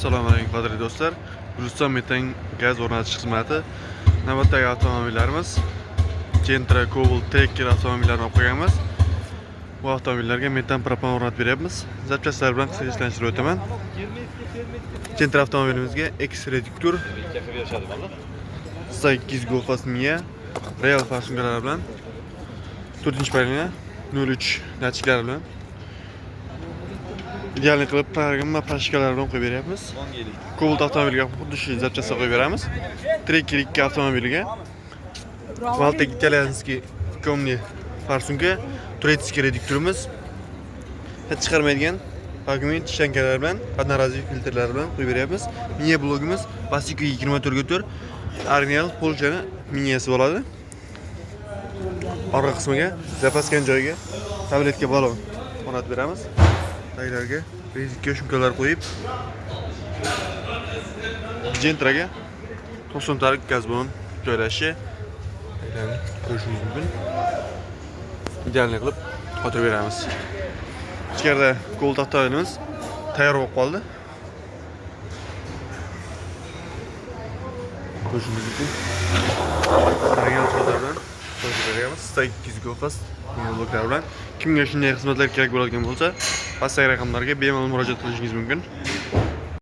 Assalomu alaykum, qadrli do'stlar. Guliston metan gaz o'rnatish xizmati. Navbatdagi avtomobillarimiz Gentra, Cobalt, Tracker avtomobillarini olib qo'yganmiz. Bu avtomobillarga metan, propan o'rnatib beryapmiz. Запчасть lar bilan qisqacha tanishtirib o'taman. Gentra avtomobilimizga X reduktor, 8 Golfas Mia, Real форсунка lar bilan, 4-поколение 03 datchiklari bilan идеальный qilib, программа, прошивка lar bilan qo'yib beryapmiz. Cobalt avtomobiliga xuddi shu запчасть lar qo'yib beramiz. Tracker 2 avtomobiliga Valtek итальянский komni форсунка, турецкий reduktorimiz, hid chiqarmaydigan vakuumli шланга lar bilan, одноразовый filtrlar bilan qo'yib beryapmiz. Miya blogimiz Vasiko 24 ga 4, original Polshani miyasi bo'ladi. Orqa qismiga, запаска ni joyiga tabletka balon o'rnatib beramiz. Taglariga резинка shumkalar qo'yib, Gentraga 90 talik gaz balon joylashishi taglarini ko'rishingiz mumkin. Идеальный qilib qotirib beramiz. Ichkarida Cobalt avtomobilimiz tayyor bo'lib qoldi. Ko'rishingiz mumkin. Original jihozlar bilan qo'yib beryapmiz. 200 Go Fast bloklar bilan. Kimga shunday xizmatlar kerak bo'ladigan bo'lsa, pastdagi raqamlarga bemalol murojaat qilishingiz mumkin.